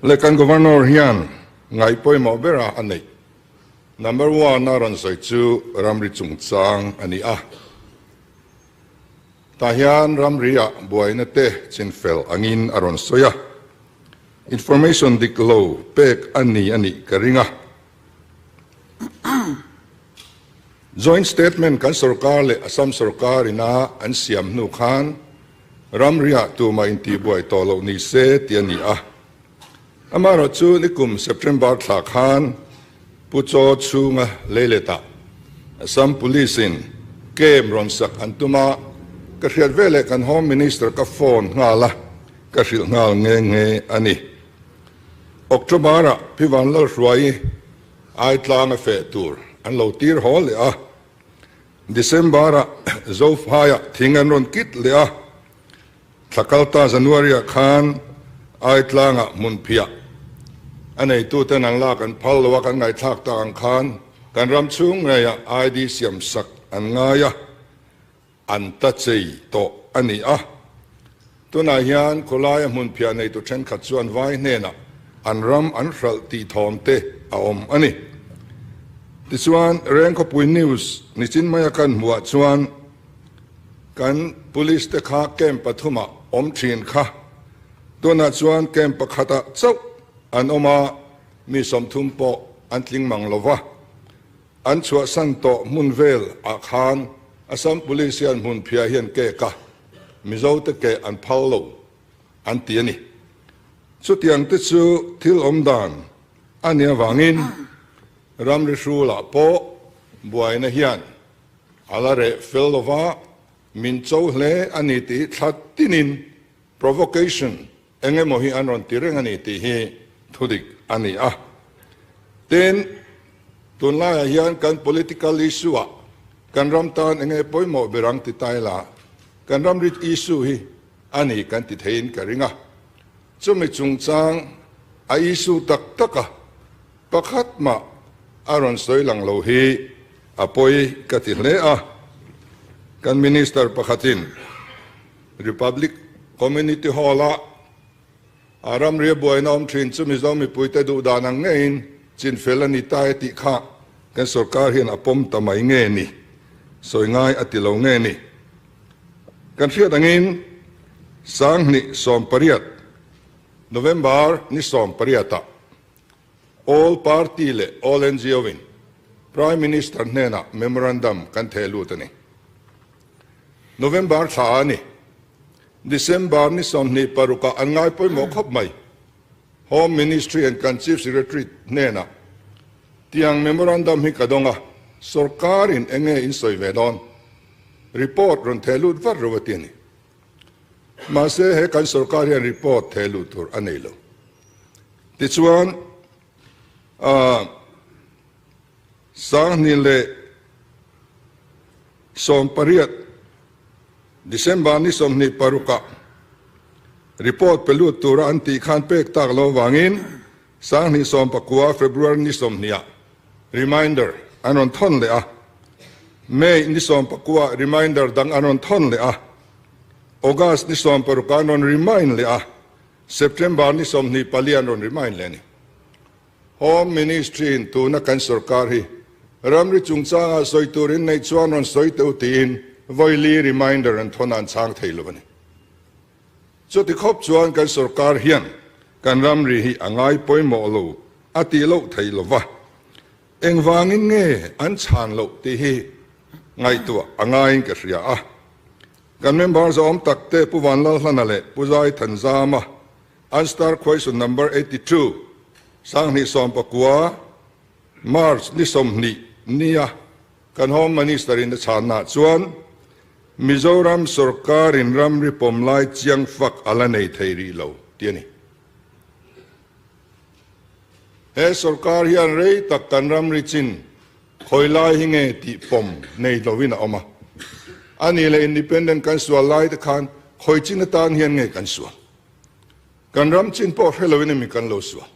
Le kan Governor hian ngaih pawimawh bera a neih number one a rawn sawi chu ramri chungchang a ni a. Tah hian ramri-ah buaina te chinfel angin a rawn sawi a. Information dik lo pek a ni a nih ka ring a. Joint statement kan sorkar leh Assam sorkar ina an siam hnu khan ramriah tumah intihbuai tawh loh ni se tih a ni a. Amaherawh chu nikum September thla khan Pu Chaw chhunga leiletah Assam Police in camp rawn sak an tum a, ka hriat veleh kan Home Minister ka phone nghal a, ka hrilh nghal nghe nghe a ni. October-ah Pi Vanlalhruaii Aitlang a feh tur an lo tir haw leh a, December-ah Zophaiah thing an rawn kit leh a, thla kalta January-ah khan Aitlangah hmunphiah a neituten an lak an phal lo a, kan ngaihthlak tak ang khan kan ram chhung ngeiah ID siam sak an ngai a. An ta chei tawh a ni a. Tunah hian khawlaia hmunphiah neitu thenkhat chuan vai hnenah an ram an hralh tih thawm te a awm a ni. Tichuan, Rengkhawpui News nichin maia kan hmuhah chuan kan Police te kha camp pathumah awm thin kha tunah chuan camp pakhatah chauh an awm a, mi 30 pawh an tling mang lo va. An chhuahsan tawh hmun vel ah khan Assam Police hian hmun phiah hian kek a, Mizo te keh an phal lo an ti a ni. Chutiang te chu thil awm dan a nih avangin ramri hrulah pawh buaina hian a la reh fel lova, min cho hle a ni tih thla tinin provocation Eng emaw hi an rawn ti reng a ni tih hi thudik a ni a. Tin, tunlaiah hian kan political issue-ah kan ram tan eng nge pawimawh ber ang ti ta ila, kan ram rit issue hi a ni kan ti theiin ka ring a. Chumi chungchang a issue tak taka pakhat mah a rawn sawi lang lo hi a pawi ka ti hle a. Kan Minister pakhatin Republic Community Hall-a a ramria buaina awm thin chu Mizo mipuite duh dan ang ngeiin chinfel a ni ta e tih kha kan sorkar hian a pawm ta mai nge ni? Sawi ngai a ti lo nge ni? Kan hriat angin 2018 November ni 18-ah All Party leh All NGO-in Prime Minister hnenah memorandum kan theh lut a ni. November thla a ni. December ni 26 ah an ngai pawimawh khawp mai. Home Ministry and kan Chief Secretary hnenah tiang memorandum hi ka dawng a, sorkarin eng nge in sawi ve dawn? Report rawn theh lut vat ro a ti a ni. Mahse he kan sorkar hian report theh lut tur a nei lo. Tichuan, 2018 December ni 26 ah report pe lut tura an tih khan pek tak lo vangin 2019 February ni 20 ah reminder an rawn thawn leh a, May ni 19 ah reminder dang an rawn thawn leh a, August ni 16 ah an rawn remind leh a, September ni 24 an rawn remind leh a ni. Home Ministry in tuna kan sorkar hi ramri chungchangah sawi turin neih chuan rawn sawi teh u tiin vawili reminder an thawn a an chhang thei lo a ni. Chuti khawp chuan kan sorkar hian kan ramri hi a ngai pawimawh lo a tih loh thei lo va, engvangin nge an chhan loh tih hi ngaihtuah a ngaiin ka hria a. Kan member zawm tak te Pu Vanlalhlana leh Pu Zai Thanzama An star question number 82, 2019, March ni 20 nia kan Home Minister in a chhanna chuan Mizoram sorkar in ramri pawm lai chiang fak a la nei thei rih lo tih a ni. He sorkar hian rei tak kan ramri chin khawi lai hi nge tih pawm nei lovin a awm a. A nih leh independent kan sual lai te khan khawi chin atan hian nge kan sual? Kan ram chin pawh hre loin emi kan lo sual.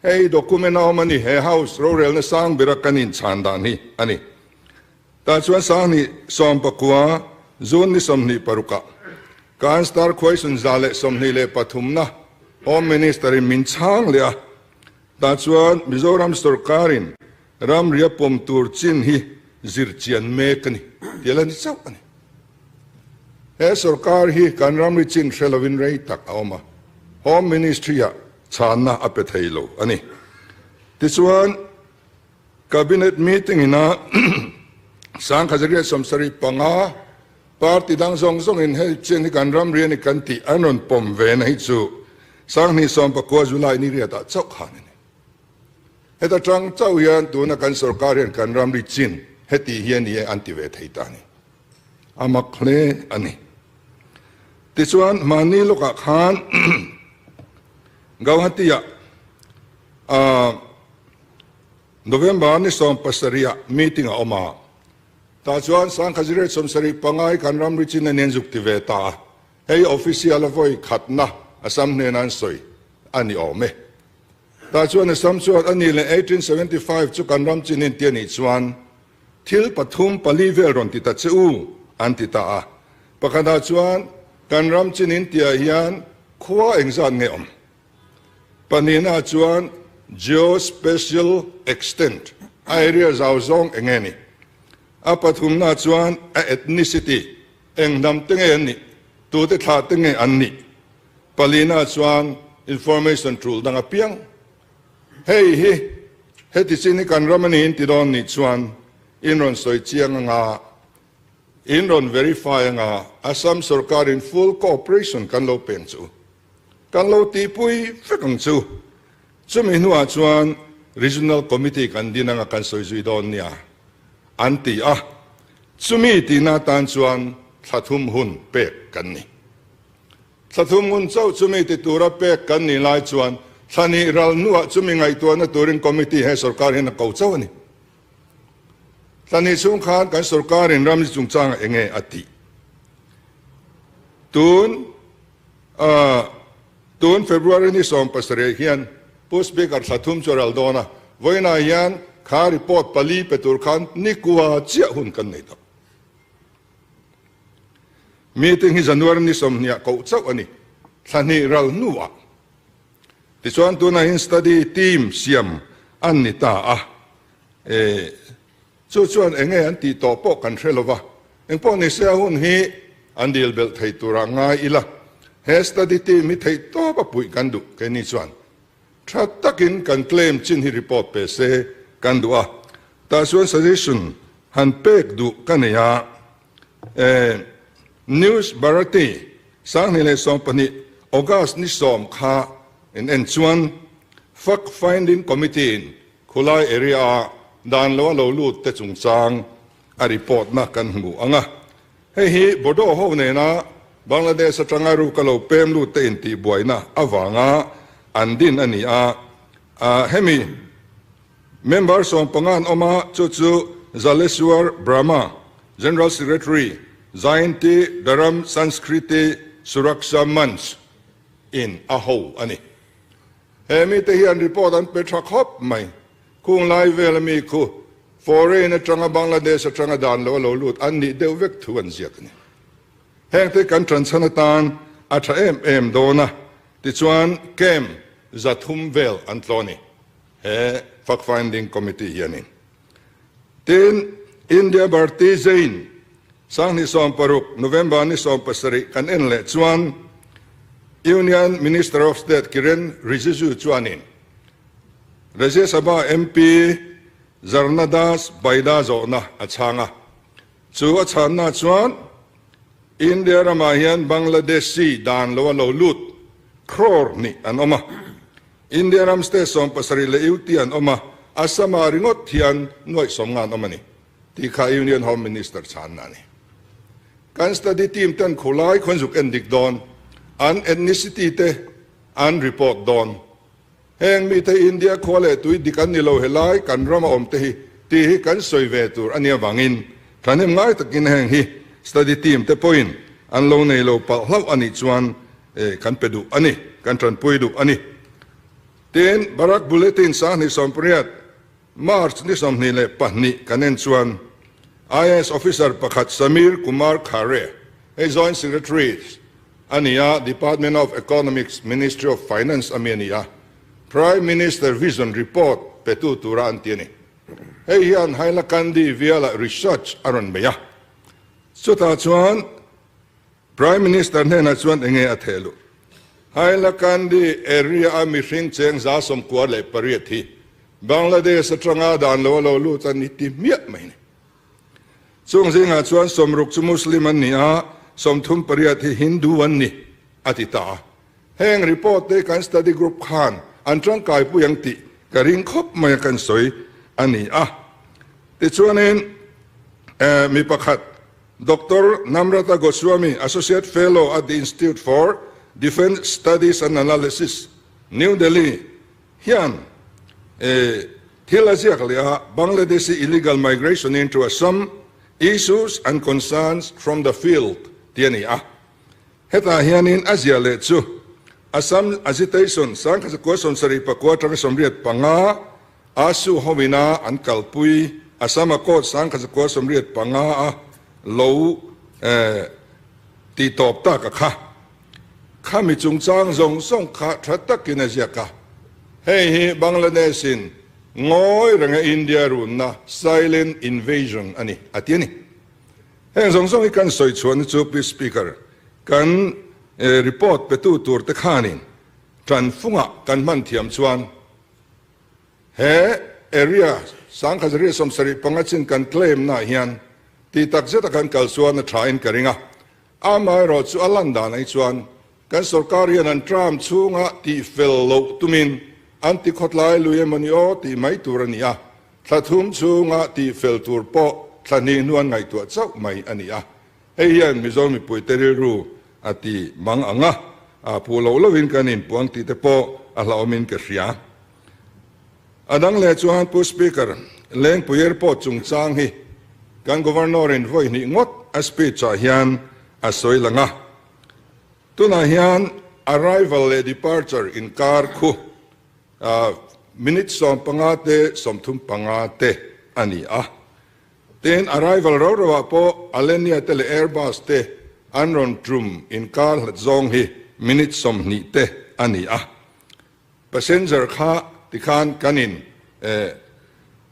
Hei document a awm a ni, he house rorelna sang bera kan inchhan dan hi a ni. Tah chuan 2019 June ni 26 ah kan star question 123 na. Home Minister in min chhang leh a, tah chuan Mizoram sorkarin ramria pawm tur chin hi zir chian mek a ni tih a la ni chauh a ni. He sorkar hi kan ramri chin hre lovin rei tak a awm a, Home Ministry ah chhanna a pe thei lo a ni. Tichuan, Cabinet meeting ina Sangkhazariat 75 party dang zawng zawngin hei chin hi kan ramri a ni kan tih an rawn pawm ve na hi chu 2019 July ni riatah chauh khan a ni. Heta tang chauh hian tuna kan sorkar hian kan ramri chin heti hi a ni e an ti ve thei ta a ni. A mak hle a ni. Tichuan hmanni lawkah khan Gauhati-ah November ni 17 ah meeting a awm a, tah chuan 1975 hi kan ramri chin a nen zuk ti ve ta a, hei official a vawi khatna Assam hnena an sawi a ni awm e. Tah chuan Assam chuan a ni leh 1875 chu kan ram chin in ti a nih chuan thil pathum pali vel rawn ti ta che u an ti ta a, pakhatah chuan kan ram chin in tihah hian khua engzat nge awm? Pahnihna chuan Geospatial extent, a area zau zawng eng nge ni? A pathumna chuan a ethnicity, eng hnam te nge an nih, tute thlah te nge an nih? Palina chuan information tul dang apiang. Hei hi heti chin hi kan ram a niin ti dawn nih chuan in rawn sawi chiang anga in rawn verify anga Assam sorkar in full cooperation kan lo peng chu. Kan lo tihpui vek ang chu. Chumi hnuah chuan Regional Committee kan din anga kan sawi zui dawn nia an ti a, chumi tihna atan chuan thla thum hun pek kan ni. Thla thum hun chauh chumi ti tura pek kan nih lai chuan thla hnih ral hnuah chumi ngaihtuahna turin Committee he sorkar hian a ko chauh a ni. Thla hnih chhung khan kan sorkarin ramri chungchangah enge a tih? Tun Tun February ni 17 hian Pu Speaker thla thum chu a ral dawn a, vawiinah hian kha report pali pe tur khan nikua chiah hun kan nei tawh. Meeting hi January ni 20 ah koh chauh a ni, thla hnih ral hnuah. Tichuan tunah hian study team siam an ni ta a, Chu chuan eng nge an tih tawh pawh kan hre lo va, engpawh ni se a hun hi an dil belh thei turah ngai ila, he study team hi theih tawp a puih kan duh keini chuan tha takin kan claim chin hi report pe se kan duh a, tah chuan suggestion han pek duh ka nei a, e News Bharati 2012 August ni 10 kha in en chuan Fact Finding Committee in Khulai area a dan lo a lo lut te chungchang a report na kan hmu ang a. Hei hi Bodo ho nena Bangladesh atanga ruka lo pem lut te intihbuaina avanga an din a ni a. Hemi member 15 an awm a, chu chu Jaleswar Brahma, General Secretary, Jayanti Dharam Sanskriti Suraksha Manch in a ho a ni. He mite hian report an pe tha khawp mai. Khung lai vel ami khu foreign atanga Bangladesh atanga dan lo a lo lut an nih deuh vek thu an ziak a ni. Hengte kan tanchhan atan a tha em em dawn a, tichuan camp 300 vel an tlaw a ni he fact finding committee hianin. Tin, India Bharti Jain 2016 November ni 17 kan en leh chuan Union Minister of State Kiren Rijiju chuanin Rajya Sabha MP Zarna Das Baida zawhna a chhang a, chu a chhanna chuan India ramah hian Bangladeshi dan lo a lo lut crore nih an awm a. India ram state 70 leh UT an awm a, Assam-ah ringawt hian nuaih 90 an awm a ni, tih kha Union Home Minister chhanna a ni. Kan study team ten khulai khawn zuk en dik dawn, an ethnicity te an report dawn. Heng mite India khua leh tui dik an ni lo helai kan rama awm te hi tih hi kan sawi ve tur a nia vangin thahnem ngai takin heng hi study team te pawhin an lo nei lo palh hlauh a nih chuan kan pe duh a ni, kan tanpui duh a ni. Tin, Barak Bulletin 2018, March ni 22 kan en chuan IAS officer pakhat Samir Kumar Khare, hei Joint Secretary. a ni a, Department of Economics, Ministry of Finance a mi a ni a, Prime Minister Vision Report petu tura an ti a ni. Hei hian Hailakandi vialah research a rawn bei a, chutah chuan Prime Minister hnenah chuan enge a theh luh? Hailakandi area a mihring cheng 98 hi Bangladesh atanga dan lo a lo lut a ni ti hmiah mai a ni. Chung zingah chuan 60 chu Muslim an ni a, 38 hi Hindu an ni, a ti ta a. Heng report te kan study group khan an tangkaipui ang tih ka ring khawp mai a kan sawi a ni a. Tichuanin mi pakhat Doctor Namrata Goswami, Associate Fellow at the Institute for Defence Studies and Analysis, New Delhi hian thil a ziak leh a, Bangladeshi illegal migration into Assam, Issues and Concerns from the Field tih a ni a. Hetah hianin a ziah leh chu Assam Agitation 1979 atanga 85 ASU hoina an kalpui Assam Accord 1985 a lo tih tawp tak a kha. Khami chungchang zawng zawng kha tha takin a ziak a. Hei hi Bangladesh in ngawi renga India runna silent invasion a ni a ti a ni. Heng zawng zawng hi kan sawi chhuahna chu Pi Speaker, kan report petu tur te khanin tan fungah kan hman thiam chuan he area 1975 chin kan claim naah hian tih tak zeta kan kal chuan a tha in ka ring a. Amaherawh chu a lan dan ai chuan kan sorkar hian an term chhunga tih fel loh tumin an ti khawtlai lui emawni aw tih mai tur a ni a. Thla thum chhunga tih fel tur pawh thla hnih hnuan ngaihtuah chauh mai a ni a. Hei hian Mizo mipuite rilru a ti mang ang a, a phu loh lohin kan inpuang tih te pawh a hlauhawmin ka hria. A dang leh chuan Pu Speaker, Lengpui Airport chungchang hi kan Governor-in vawi hnih ngawt a speech-ah hian a sawi lang a. Tunah hian arrival leh departure inkar khu minute 15 te 35 te a ni a. Tin, arrival ro roah pawh Alenia te leh Airbus te an rawn tum inkar hlat zawng hi minute 20 te a ni a. Passenger kha tikhan kan in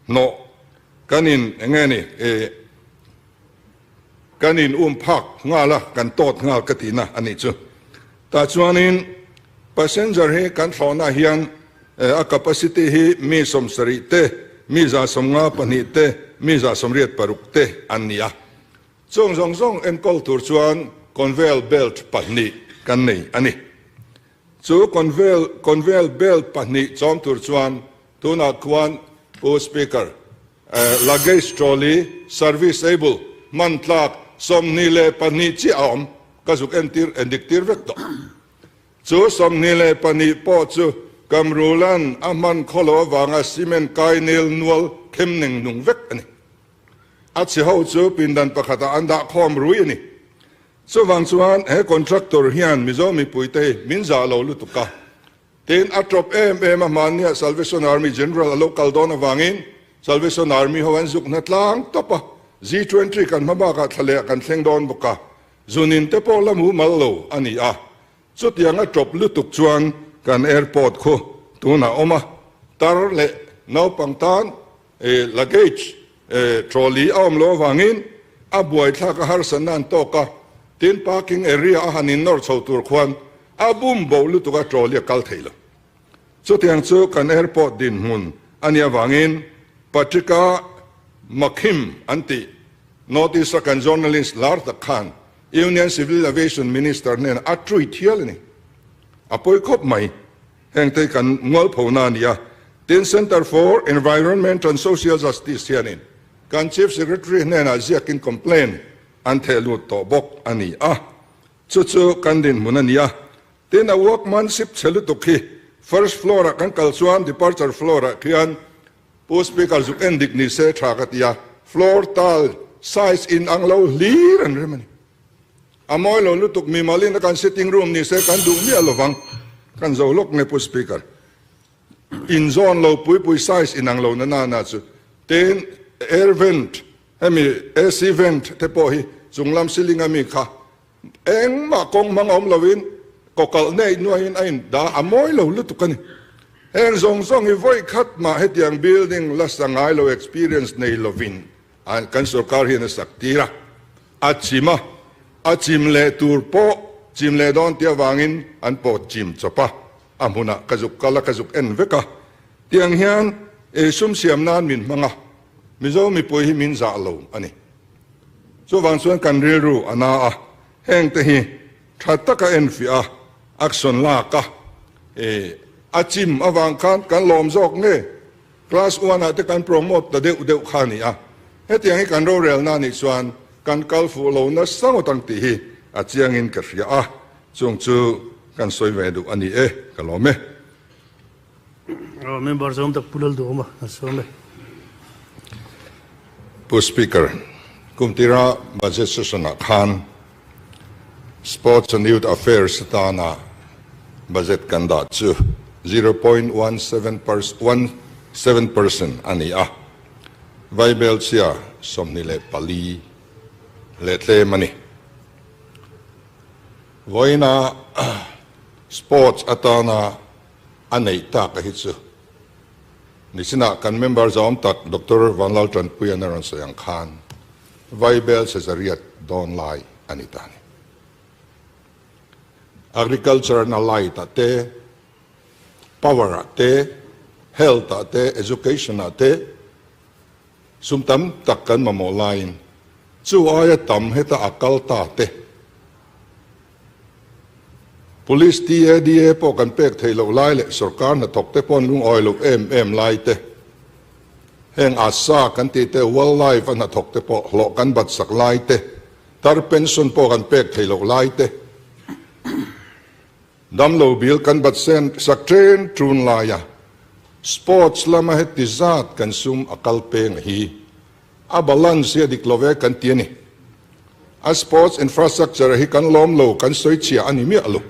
hnawh, kan in eng nge ni kan in um phak nghal a, kan tawt nghal ka tihna a nih chu. Tah chuanin passenger hi kan thlawhna hian a capacity hi mi 70 te, mi 152 te, mi 186 te an ni a. Chung zawng zawng enkawl tur chuan conveyor belt pahnih kan nei a ni. Chu conveyor belt pahnih chawm tur chuan tunah khuan Pu Speaker, luggage trolley service able hman tlak 22 chiah a awm, ka zuk entir endik tir vek tawh. Chu 22 pawh chu Kamrulan a hman khawlo avanga cement kai nel nual khem neng nung vek a ni. A chhe ho chu pindan pakhatah an dah khawm rui a ni. Chuvang chuan he contractor hian Mizo mipuite hi min zah lo lutuk a, tin a tawp em em a hmannia Salvation Army General a lo kal dawn avangin Salvation Army ho an zuk hna tlang tawp a, G20 kan hma bakah thla leh kan thleng dawn bawk a, zunin te pawh la mu mal lo a ni a, chutiang a tawp lutuk chuan kan airport khu tunah awm a, tar leh naupang tan Luggage trolley a awm loh avangin a buaithlak a harsatna an tawk a, tin parking area a han innawr chho tur khuan a bum bo lutuk a trolley a kal thei lo. Chutiang chu kan airport dinhmun a nih avangin Patrika Makhim an tih North East a kan journalist lar tak khan Union Civil Aviation Minister hnenah a tweet hial a ni. A pawi khawp mai. Hengte kan mualphona a ni a, tin Centre for Environment and Social Justice hianin kan Chief Secretary hnenah ziakin complaint an theh lut tawh bawk a ni a, chu chu kan dinhmun a ni a. Tin a workmanship chhe lutuk hi first floor ah kan kal chuan departure floor ah khian Pu Speaker zuk en dik ni se tha ka ti a, floor tile size in ang lo hlir an rem a ni. A mawi lo lutuk mimalin a kan sitting room ni se kan duh miah lovang. Kan zo lawk nge Pu Speaker. In zawn lo pui pui size inang lo na na na chu. Tin air vent hemi AC vent te pawh hi chunglam ceiling a mi kha. Engmah kawng hmang awm loin kawkalh nei nuaiin a in dah a mawi lo lutuk a ni. Heng zawng zawng hi vawi khat mah hetiang building la sa ngai lo experience nei lovin kan sorkar hian a sak tir a, a chim a, a chim leh tur pawh chim leh dawn tih avangin an pawt chim chawp a, a hmunah ka zuk kal a ka zuk en vek a, tiang hian sum siam nan min hmang a, Mizo mipui hi min zah lo a ni. Chuvang chuan kan rilru a na a, heng te hi tha taka enfiah a, action lak a, a chim avang khan kan lawm zawk nge? Class one ah te kan promote ta deuh deuh kha a ni a, hetiang hi kan rorelna anih chuan kan kal fuh lo nasa ngawt ang tih hi a chiangin ka hria a, chung chu kan sawi ve duh a ni e, ka lawm e. Member zawm tak Pu Lalduhawma an sawm e. Pu Speaker, kum tira Budget Session ah khan Sports and Youth Affairs atana budget kan dah chu 0.17 percent a ni a, Vaibelchhia 24 leh tlem a ni. Vawiina Sports atana a neih tak a hi chu nichinah kan member zawm tak Doctor Vanlal Tanpuia'n a rawn sawi ang khan Vaibel Cesariat dawn lai a ni ta a ni. Agriculture na light ah te, power ah te, health ah te, education ah te sum tam tak kan mamawh laiin chu aia tam heta a kal ta te, Police TADA pawh kan pek theih loh lai leh sorkar hnathawk te pawh an lungawi loh em em lai te, heng ASA kan tih te, Wildlife a hnathawk te pawh hlawh kan bat sak lai te, tar pension pawh kan pek theih loh lai te, damlo bill kan bat sen sak ṭen ṭun laia sports lama heti zat kan sum a kal peng hi a balance hi a dik lo ve kan ti a ni. A sports infrastructure hi kan lawm lo, kan sawi chhia a ni miah lo.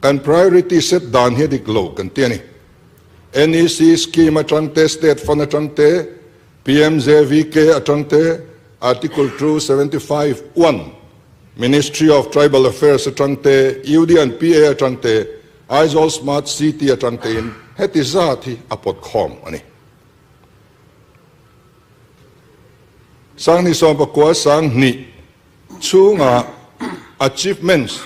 Kan priority set dan hi a dik lo kan ti a ni. NEC scheme atang te, state fund atang te, PMJVK atang te, Article 275 1, Ministry of Tribal Affairs atang te, UD and PA atang te, Aizawl Smart City atang tein heti zat hi a pawt khawm a ni. 2019 sanghnih chhunga achievements,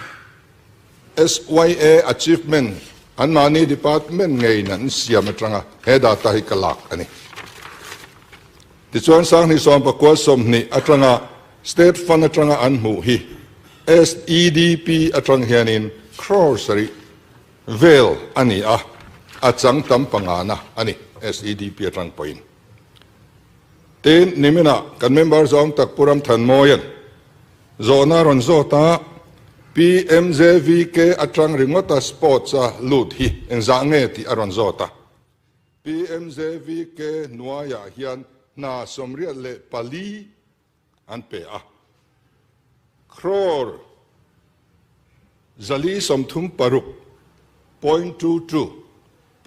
SYA achievement, anmahni department ngeiin an siam atanga he data hi ka lak a ni. Tichuan 2019 20 atanga state fund atanga an hmuh hi SEDP atang hianin crore sarih vel a ni a, a chang tam pangana a ni SEDP atang pawhin. Tin, niminah kan member zawng tak Pu Ramthanmawia'n zawhna a rawn zawt a, PMJVK atang ringawta sports-a lut hi engzah nge tih a rawn zawt a. PMJVK hnuaiah hian hna 84 an pe a, crore 436 point two two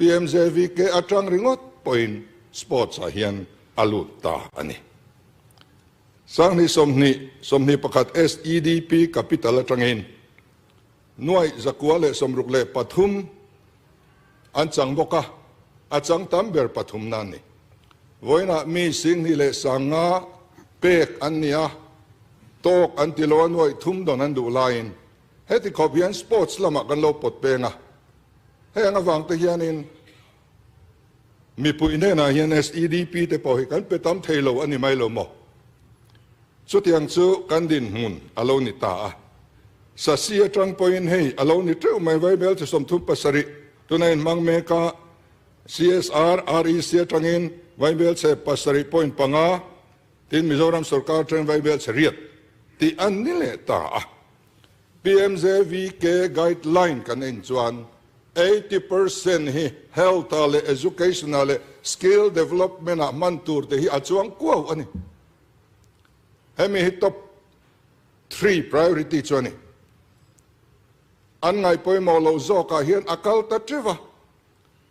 PMJVK atang ringawt pawhin sports ah hian a lut ta a ni. 2020 21 SEDP capital atangin 963 an chang bawk a, a chang tam ber pathum na a ni. Vawiinah mi 2500 pek an ni a, tawk an ti lo a nuaih thum dawn an duh laiin heti khawp hian sports lamah kan lo pawt peng a. Heng avang te hianin mipui hnenah hian SEDP te pawh hi kan pe tam thei lo a ni mai lo maw? Chutiang chu kan dinhmun a lo ni ta a. Sasi atang pawhin hei a lo ni teuh mai Vaibel chi 37 tuna inhmang mek a, CSR, REC atangin Vaibel chhe pasarih point panga tin Mizoram sorkar atangin Vaibel chhe riat tih an ni leh ta a. PMJVK guideline kan en chuan 80% hi health ah leh education ah leh skill development ah hman tur te hi a chuang kuau a ni. Hemi hi top three priority chu a ni. An ngaih pawimawh loh zawkah hian a kal ta teuh a.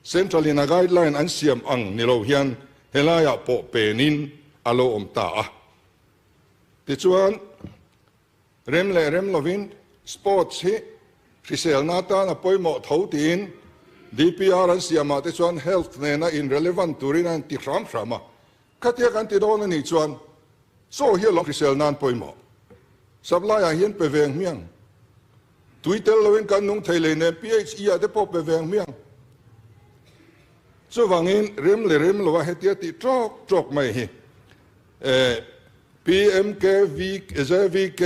Central in a guideline an siam ang ni lo hian helaiah pawh penin a lo awm ta a. Tichuan. Rem leh rem lovin sports hi hriselna atan a pawimawh tho tiin DPR an siamah te chuan health nena in relevant turin a inti hram hram a. Khatia kan ti dawn a nih chuan chaw hi a lawm hrisel nan pawimawh. Supply ah hian pe veng hmiang. Tui tel loin kan nung thei lei nen PHE ah te pawh pe veng hmiang. Chuvangin rem leh rem loa hetia tih tawk tawk mai hi PMKVJVK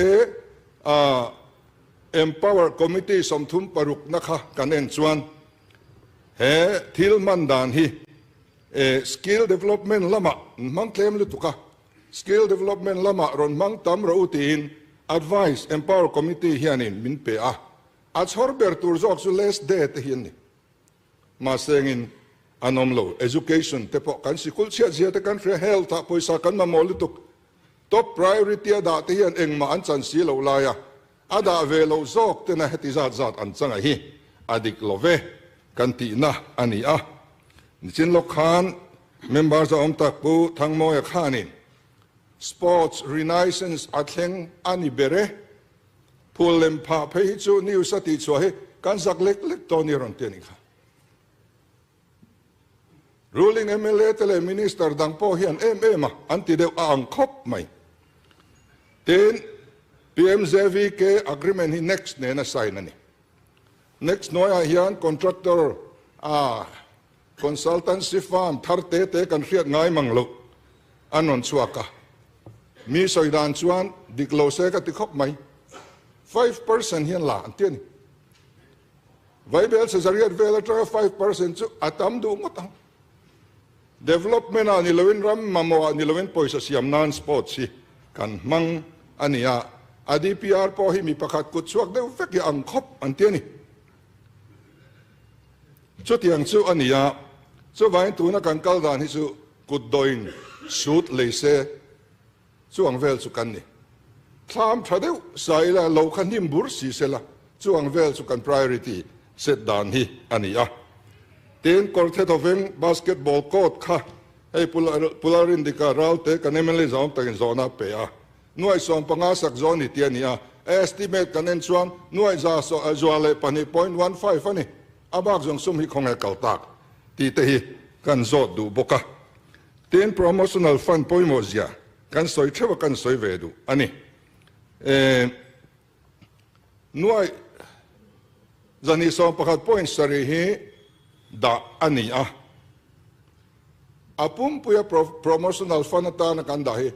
Empower Committee 36 na kha kan en chuan he thil hman dan hi skill development lamah an hmang tlem lutuk a, skill development lamah rawn hmang tam rawh u tiin advice Empower Committee hianin min pe a, a chhawr ber tur zawk chu less day te hi an ni. Mahsengin an awm lo. Education te pawh kan sikul chhiat zia te kan hria, health ah pawisa kan mamawh lutuk. Top priority a dah te hian engmah an chan si loh lai a, a dah ve loh zawk tena heti zat zat an changa hi a dik lo ve kan tihna a ni a. Nichin lawk khan member zahawm tak Pu Thangmawia khanin Sports Renaissance a thleng a ni ber e. Phul lem phah phei hi chu news a tihchhuah hi kan zak lek lek tawh a ni rawn ti a nih kha. Ruling mla te leh minister dang pawh hian em em a an ti deuh a ang khawp mai. Tin, PMJVK agreement hi next nena sign a ni. Next hnuaiah hian contractor a consultancy firm thar te te kan hriat ngai mang loh an rawn chhuak a. Mi sawi dan chuan dik lo se ka ti khawp mai. 5% hian la an ti a ni. Vaibel Cesariat vel atanga 5% chu a tam duh ngawt ang. Development ah ni loin ram mamawh ah ni loin pawisa siam nan sports hi kan hmang a ni a, a DPR pawh hi mi pakhat kut chhuak deuh vek hi ang khawp an ti a ni. Chutiang chu a ni a, chuvangin tuna kan kal dan hi chu kut dawin sut lei se Chu ang vel chu kan ni. Thlam tha deuh sa ila lo kha hnim bur si se la, chu ang vel chu kan priority set dan hi a ni a. Tin, Kawrthe Thawveng basketball court kha hei Pula Rindika Ralte kan mla zawng takin zawhna a pe a. Nuaih 15 sak zawh a ni tih a ni a. A estimate kan en chuan nuaih za zua leh 2.15 a ni. A bak zawng sum hi khawnge kal tak tih te hi kan zawt duh bawk a. Tin, Promotional Fund pawimawh zia kan sawi theuh a kan sawi ve duh a ni. E, nuai zahnih 11 point sarih hi dah a ni a. A pumpuia Promotional Fund atana kan dah hi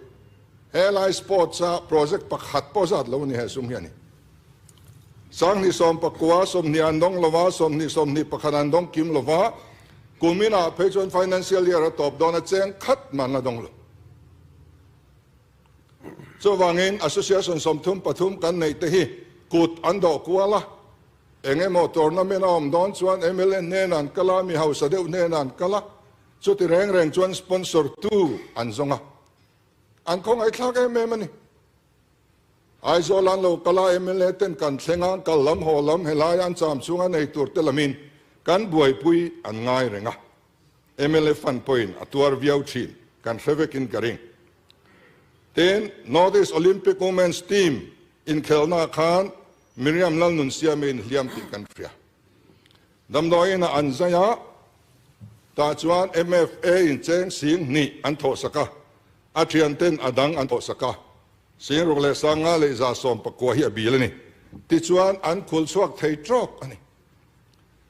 helai sports a project pakhat pawh zat lo a ni he sum hi a ni. 1019, 20 an dawng lova, 20 21 an dawng kim lova, kuminah phei chuan financial year a tawp dawn a cheng khat man la dawng lo. Chuvangin association 33 kan neih te hi kut an dawh kual a, eng emaw tournament a awm dawn chuan mla hnenah an kal a, mi hausa deuh hnenah an kal a, chuti reng reng chuan sponsor tu an zawng a, an khawngaihthlak em em a ni. Aizawl an lo kal a, mla ten kan thleng a, kal lam haw lam helai an cham chhunga nei tur te lamin kan buaipui an ngai reng a. Mla fund pawhin a tuar viau thin kan hre vekin ka ring. Tin, North East Olympic Women's Team inkhelhnaah khan Miriam Lalnunsiami inhliam tih kan hria. Damdawiin ah an zai a, tah chuan MFA in cheng sing hnih an thawhsak a, a thianten a dang an thawhsak a. 6000 119 hi a bil a ni. Tichuan an khul chhuak thei tawk a ni.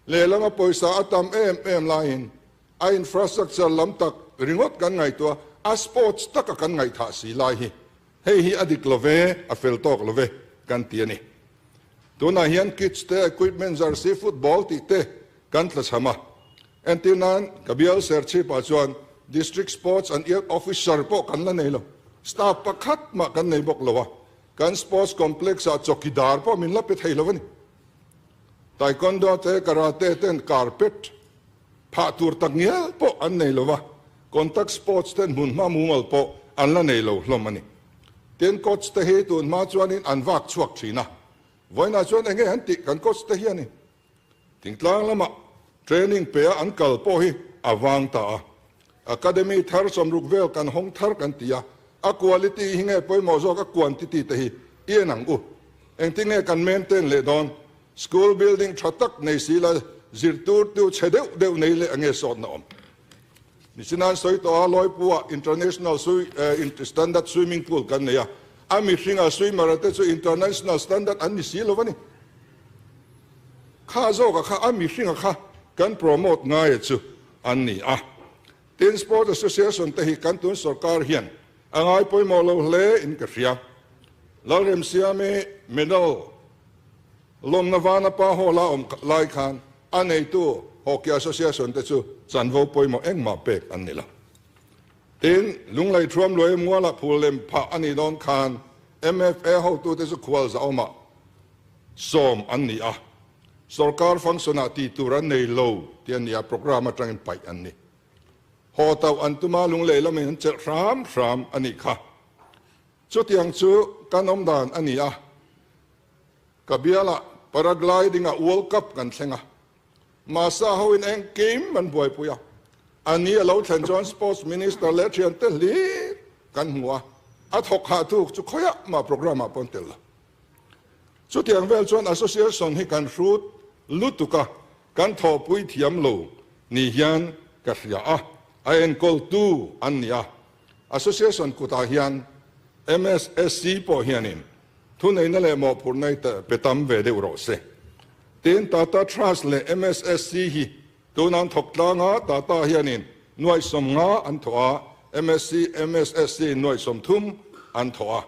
Lehlama pawisa a tam em em laiin a infrastructure lam tak ringawt kan ngaihtuah a, sports taka kan ngaihthah si lai hi hei hi a dik lo ve, a fel tawk lo ve kan ti a ni. Tunah hian kits te, equipment, jersey, football tih te kan tlachham a. Entir nan ka bial Serchhip ah chuan District Sports and Youth Officer pawh kan la nei lo. Staff pakhat mah kan nei bawk lo a. Kan Sports Complex ah chawkidar pawh min la pe thei lo a ni. Taekwondo te, Karate ten carpet phah tur tak ngial pawh an nei lo a. Contact Sports ten hmunhma mumal pawh an la nei lo hlawm a ni. Tin, coach te hi tun hma chuanin an vak chhuak thin a. Vawiinah chuan enge an tih kan coach te hianin Thingtlang lamah training pe a an kal pawh hi a vang ta a. Academy thar 60 vel kan hawng thar kan ti a, a quality hi nge pawimawh zawk a quantity te hi i en ang u. Engtinge kan maintain leh dawn? School building tha tak nei si la, zirtirtu chhe deuh deuh nei leh ange sawtna awm. Nichinan sawi tawh a, Lawipua International Standard Swimming Pool kan nei a, a mihringa swimmer te chu international standard an ni si lo a ni. Kha zawka kha a mihringa kha kan promote ngaia chu an ni a. Tin, Sport Association te hi kan tun sorkar hian a ngai pawimawh lo hle in ka hria. Lalremsiami medal lawmna vana pa hall a awm lai khan a neitu Hockey Association te chu chanvo pawimawh engmah pek an ni lo. Tin, Lunglei Thuam Luai Mualah phul lem phah a nih dawn khan MFA hotute chu khual zahawmah sawm an ni a, sorkar function-ah tih tur an nei lo tih a ni a, programme atangin paih an ni. Haw tauh an tuma Lunglei lamin an chelh hram hram a nih kha. Chutiang chu kan awm dan a ni a, ka bialah paragliding-ah World Cup kan thleng a, Masa hoin engkim an buaipui a, a ni a lo thlen chuan Sports Minister leh thiante hlir kan hmu a, a thawk hah tuk chu khawiah mah programme-ah pawh an tel lo. Chutiang vel chuan Association hi kan hrut lutuk a, kan thawhpui thiam lo ni hian ka hria a, a enkawltu an ni a. Association kutah hian MSSC pawh hianin thuneihna leh mawhphurhna hi pe tam ve deuh rawh se. Tin, Tata Trust leh MSSC hi tuna an thawk tlang a, Tata hianin nuaih 50 an thawh a, MSC, MSSC in nuaih 30 an thawh a.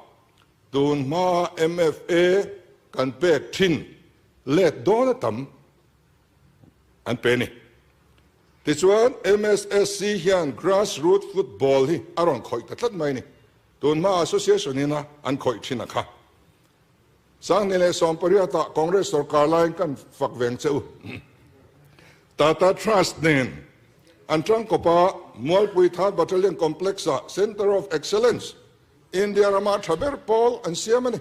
Tun hmaa MFA kan pek thin let dawn a tam an pe a ni. Tichuan, MSSC hian grass root football hi a rawn khawih ta tlat mai a ni. Tun hmaa association ina an khawih thin a kha. 2018 ah Congress sorkar laiin kan fak veng che u. Tata Trust nen an tangkawp a, Mualpui Third Battalion Complex ah Centre of Excellence, India rama tha ber pawl an siam a ni.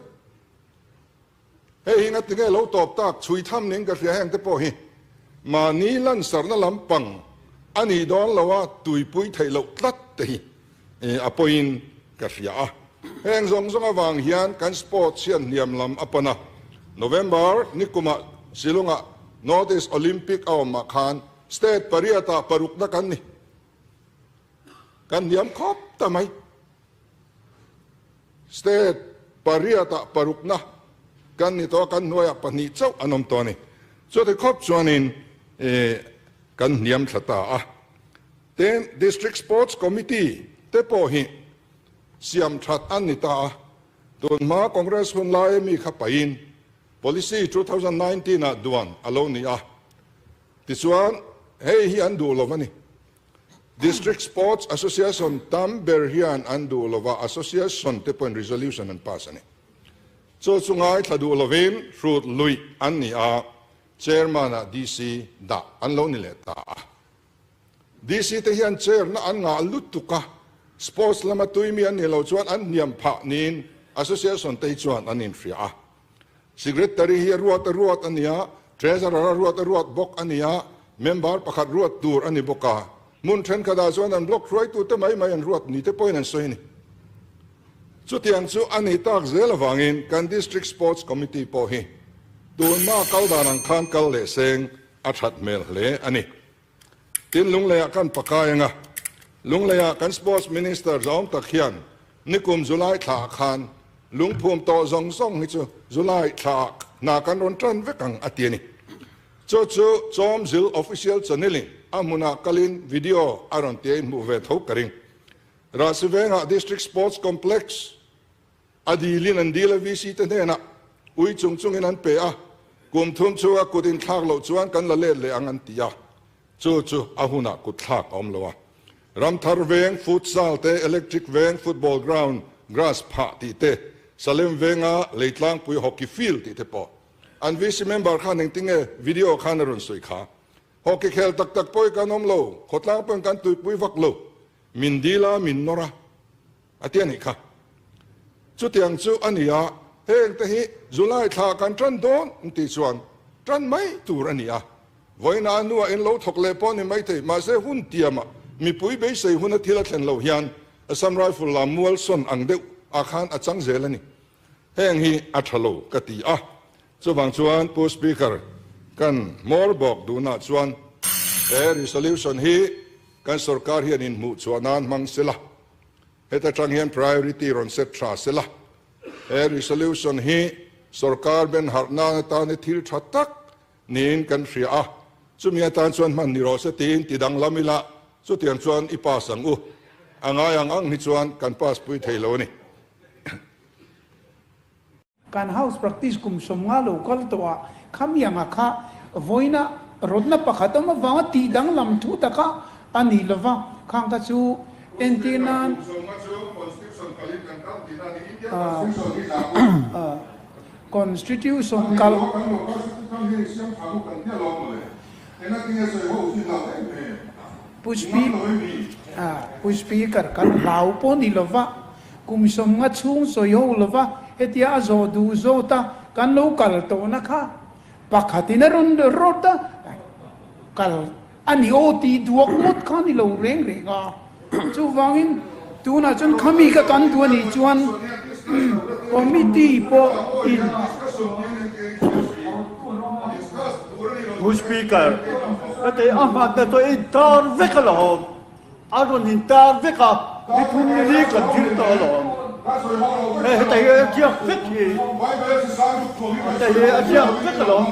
Hei hi ngati nge lo tawp tak chhui tham ning ka hria heng te pawh hi mahni lansarna lampang a nih dawn lo a tuipui theih loh tlat te hi a pawiin ka hria a. Heng zawng zawng avang hian kan sports hian hniam lam a pan a. November nikumah Shillong-ah North East Olympic a awmah khan state pariatah parukna kan ni. Kan hniam khawp ta mai. State pariatah parukna kan ni tawh a, kan hnuaiah pahnih chauh an awm tawh a ni. Chuti khawp chuanin kan hniam thla ta a. Tin, District Sports Committee te pawh hi siam that an ni ta a. Tun hma Congress hun laia mi kha pahin Policy 2019 ah duan a lo ni a. Tichuan, hei hi an duh lo a ni. District Sports Association tam ber hian an duh lova, Association te pawhin resolution an pass a ni. Chu chu ngaithla duh lovin hrut luih an ni a, Chairman-ah DC dah an lo ni leh ta a. DC te hian chair na an ngah lutuk a, sports lama tui mi an nih loh chuan an hniam phah niin Association te hi chuan an inhria a. Secretary hi a ruat a ruat a ni a, Treasurer a ruat a ruat bawk a ni a, member pakhat ruat tur a ni bawk a. Hmun thenkhatah chuan an block hruaitute mai mai an ruat ni te pawhin an sawi a ni. Chutiang chu a ni tak zel avangin kan District Sports Committee pawh hi tunhma kal dan ang khan kal leh seng a that hmel hle a ni. Tin, Lungleiah kan pakai anga, Lungleiah kan Sports Minister zawng tak hian nikum July thlaah khan lungphum tawh zawng zawng hi chu July thlaah hna kan rawn tan vek ang a ti a ni. Chu chu Chawmzil Official Channel-in a hmunah kalin video a rawn tia inhmuh ve tho ka ring. Rahsivengah District Sports Complex A dilin an dil a VC te hnenah ui chung chungin an pe a, kum thum chhunga kut inthlak loh chuan kan la let leh ang an ti a, chu chu a hunah kut thlak a awm lo a. Ramthar veng futsal te, electric veng football ground grass phah tih te, Salem venga leitlangpui hockey field tih te pawh an VC member khan engtinge video khan a rawn sawi kha. Hockey khel tak tak pawh hi kan awm lo, khawtlang pawhin kan tuipui vak lo, min dil a, min nawr a. A ti a nih kha. Chutiang chu a ni a, heng te hi July thla kan tan dawn an tih chuan tan mai tur a ni a. Vawiina a hnuah in lo thawk leh pawh a ni maithei, mahse hun tiamah mipui beisei huna thil a thlen loh hian Assam Rifle lam mual sawn ang deuh ah khan a chang zel a ni. Heng hi a tha lo ka ti a. Chuvang chuan Pu Speaker, kan hmawr bawk duhna chuan he resolution hi kan sorkar hian inhmuhchhuah nan hmang sela, heta tang hian priority rawn set tha sela, he resolution hi sorkar ben harh nan atana thil tha tak niin kan hria a, chumi atan chuan hman ni rawh se tiin ti danglam ila, chutiang chuan i pass ang u. A ngai ang ang hi chuan kan pass pui thei lo a ni. Kan house practice kum 50 lo kal tawh ah khamianga kha vawiina rawtna pakhat awm avanga tih danglam thu taka a ni lova, khang kha chu entir nan Constitution kal Pu Speaker kan hlau pawh ni lova. Kum 50 chhung sawi ho lova hetia a zawh duh zawt a, kan lo kal tawhna kha pakhatin a rawn rawt a, kal a ni aw tih duak ngawt kha a ni lo reng reng a. Chuvangin tunah chuan khami ka kan duh a nih chuan committee pawh in. Pu Speaker, ka tei a hmanna chu a intar vek alawm. A rawn intar vek a, ni thum ni li kan thil tawh alawm. Hei heta hi a ziak vek hi, heta hi a ziak vek alawm.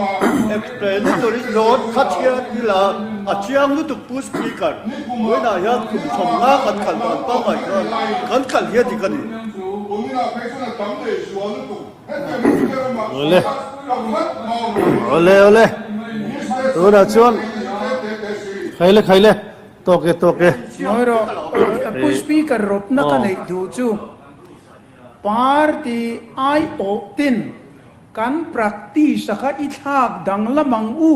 Explanatory note kha chhiat ila a chiang lutuk Pu Speaker, vawiinah hian kum 50 kan khalh dan pangngai chuan kan khalh hi a dik a ni. Awle awle awle tunah chuan khaile khaile. Tawk e, tawk e. Ngawi rawh, Pu Speaker rawtna ka neih duh chu party aiawh tin kan practice a kha i thlak danglam ang u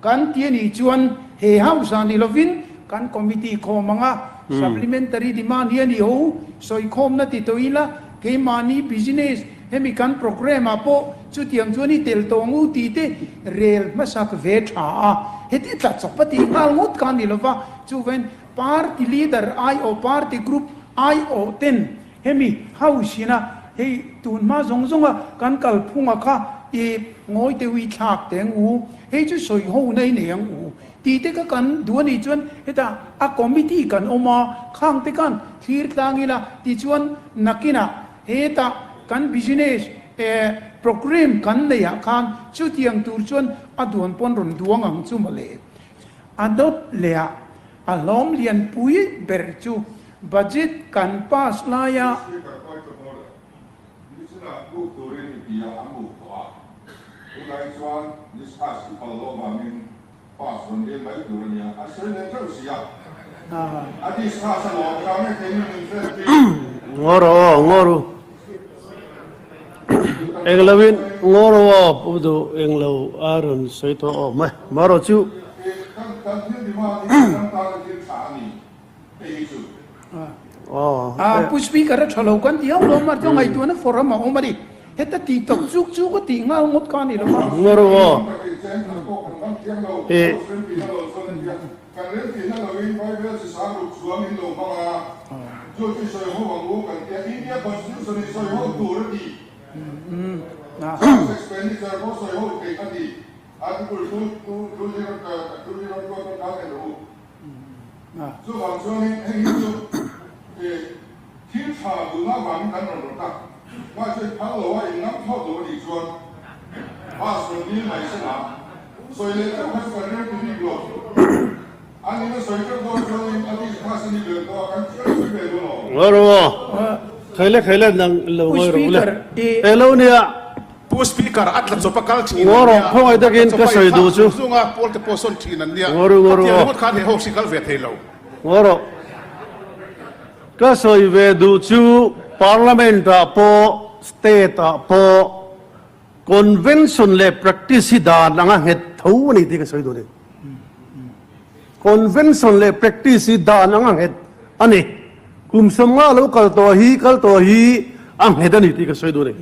kan ti a nih chuan he house ah ni lovin kan committee khawm ang a, supplementary demand hi a ni ho, sawikhawmna ti tawh ila keimahni business hemi kan programme ah pawh chutiang chuan i tel tawh ang u tih te rel hmasak ve tha a, heti tla chawp a tih nghal ngawt kha a ni lova, chuvain party leader aiawh party group aiawh ten hemi house ina hei tun hma zawng zawng a kan kalphunga kha i ngawi deuh i thlak teng u, hei chu sawi ho na i nei ang u tih te kha kan duh a nih chuan hetah a committee kan awm a, khang te khan thlir tlang ila tichuan nakinah Hetah kan business eh program kan neih ah khan chutiang tur chuan a duan pawn rawn duang ang chu mawle. A dawt leh ah a hlawm lian pui ber chu budget kan pass lai a. Speaker kawi ka hmu le. Nichinah move turin i ti a, an move tawh a. Tunlai chuan discuss i phal loh vangin pass rawn dil mai tur a nia. An sawi leh teuh si a. A discuss a lawm kha nge keini min friend pi. Ngaw rawh aw, ngaw ru. Englo in ngaw rawh aw Pu Duh englo a rawn sawi tawh aw mai. Marawh chu. Kan thil demand hi kan tan a thil tha a ni. Hei hi chu. Pu Speaker a tha lo kan ti hauh lo a, mahse ngaihtuahna forum a awm a ni. Heta tih tak chuk chu ka tih nghal ngawt kha a ni lo va. Chuvang chuanin heng hi chu thil tha duhna avangin kan rawn rawt a, mahse phal lo a in ngam thlawt lo a nih chuan bus rawn dil mai se la, sawi leh teuh kha chu kan rem ti bik lo. A nina sawi teuh dawn chuanin a dis bus a ni ber tawh a, kan chiang pui ve dawn lo. Ngawi rawh aw, khaile khaile nang lo ngawi rawh u le, he lo nia. Pu Speaker, a tla chawp a kal thin an Ngaw nia. rawh, khawngaih takin Tla ka chawp a sawi duh inthlak chu. zung zung a, pawl te pawh sawn thin an nia. Ngaw ru, ngaw ru Khatiang aw. ringawt khan he ho hri kal ve thei lo. Ngaw rawh. Ka sawi ve duh chu Parliament ah pawh, State ah pawh Convention leh practice hi dan anga nghet tho a ni tih ka sawi duh a ni. Convention leh practice hi dan anga nghet a ni. Kum 50 lo kal tawh hi kal tawh hi a nghet a ni tih ka sawi duh a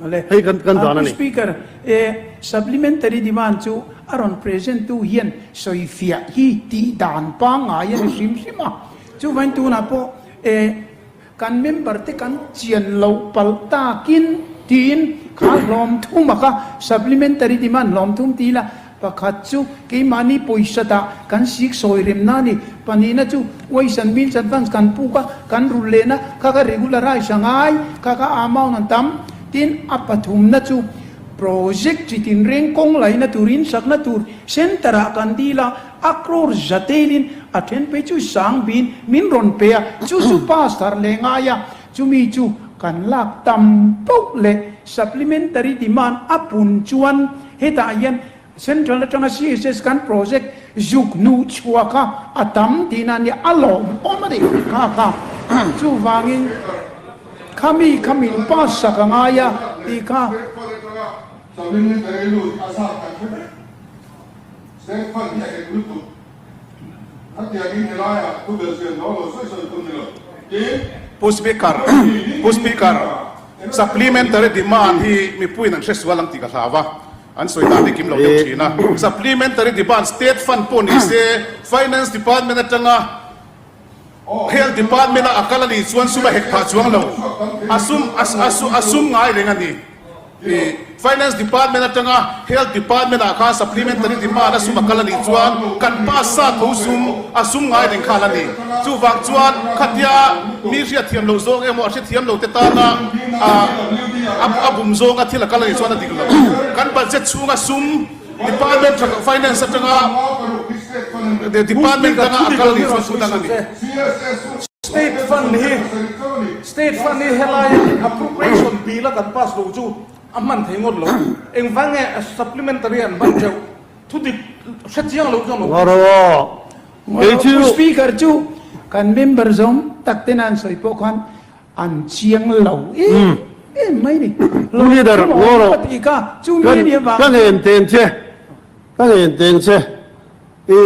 ni. Hei kan kan dan a ni. Pu Speaker, e supplementary demand chu a rawn present tu hian sawi fiah hi tih dan pangngai a ni hrim hrim a. Chuvain tunah pawh e kan member te kan chian loh palh takin. Tiin kha hlawm thum a kha supplementary demand hlawm thum ti ila pakhat chu keimahni pawisa dah kan sik sawi remna a ni. Pahnihna chu waste and means advance kan puk a, kan rulh lehna kha kha regularize a ngai, kha kha amount an tam. Tin a pathumna chu project chi tinreng kawng laihna tur, insakna tur centre ah kan dil a, a crore zatelin a then phei chu sang bin min rawn pe a, chu chu pass thar leh ngai a. Chumi chu kan lak tam poh leh supplementary demand a pun chuan hetah hian Central atanga CSS kan project zuk hnuh chhuah kha a tam tihna a nia, a lawmawm a ni kha kha. Chuvangin khami kha min pass sak a ngai a tih kha. Supplementary lut a zat kan hre vek. State fund hi a eng lutuk. Khatiangin helaiah thu belhchian dawn lo sawi sawi tum ni lo. Tin. Pu Speaker, Pu Speaker, Supplementary demand hi mipuiin an hre sual ang tih ka hlau a, an sawi dan hi kim lo deuh thin a. Supplementary demand State Fund pawh ni se, Finance Department atanga Health Department-a a kal a nih chuan sum a hek phah chuang lo. A sum, a sum ngai reng a ni. Finance Department atanga Health Department ah khan Supplementary Demand a sum a kal a nih chuan kan pass sa tho sum a sum ngai reng khan a ni. Chuvang chuan khatia mi hriatthiam loh zawng emaw a hrethiam lo te tana a bum zawnga thil a kal a nih chuan a dik lo. Kan budget chhunga sum Department Finance atanga Department danga a kal a nih chuan thu dang a ni. State Fund hi State Fund hi helaia Appropriation Bill a kan pass lo chu a hman thei ngawt lo. Engvang nge Supplementary an hman teuh? Thu dik hre chiang lo chuan awm Ngawr aw. Kei chu. Pu Speaker chu kan member zawng tak ten an sawi pawh khan an chiang lo em em mai ni. Pu Leader ngawr aw. Ka ti kha chu mi nia vang. Ka ngen teng che. Ka ngen teng che. I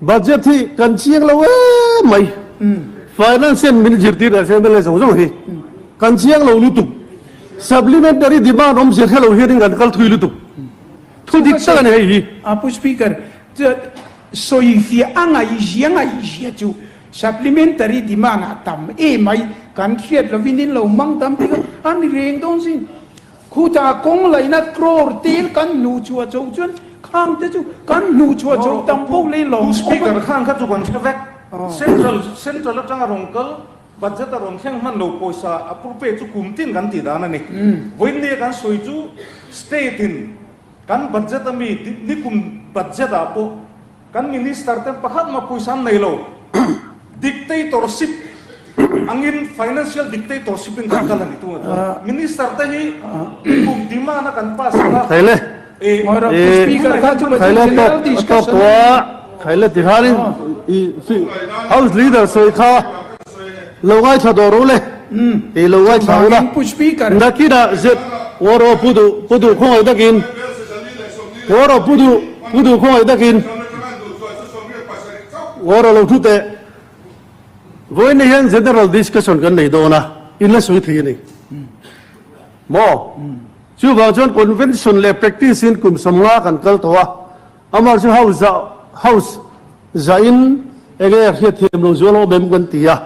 Budget hi kan chiang lo em mai. Finance hian min zirtir leh se mla zawng zawng hi kan chiang lo lutuk. Supplementary demand awmzia hre lo hianin kan kal thui lutuk. Thu dik tak a ni hei hi. A Pu Speaker, sawifiah a ngaihzia ngaihzia chu supplementary demand a tam emai kan hriat lovin in lo hmang tam tik a, a ni reng dawn sin. Khutah kawng laihna crore tel kan hnuh chhuah chho chuan khang te chu kan hnuh chhuah chho tam pawh leh lawm Pu Speaker khang kha chu kan hre vek. Central Central atanga rawn kal budget a rawn thleng hman lo pawisa a purpe chu kum tin kan tih dan a ni. Vawiinnia kan sawi chu state in kan budget a mi nikum budget ah pawh Kan minister te pakhat mah pawisa an nei lo. Dictatorship angin financial dictatorship in kan kal a ni tunah chuan. Minister te hi kum demand a kan pass anga. Khaile. Khaile tawk a tawk tawh a, Khaile ti khanin i house leader sawi kha lo ngaithla dawh ro le. I lo ngaithla ula. Nakinah zet Waro pu duh pu duh khawngaih takin Waro pu duh pu duh khawngaih takin Waro lo thu teh. Vawiin hian general discussion kan nei dawn a, in la sawi thei a ni. Maw? Chuvang chuan convention leh practice in kum 50 kan kal tawh a, Amah chu house house zahin enge a hriatthiam lo zual awm em kan ti a,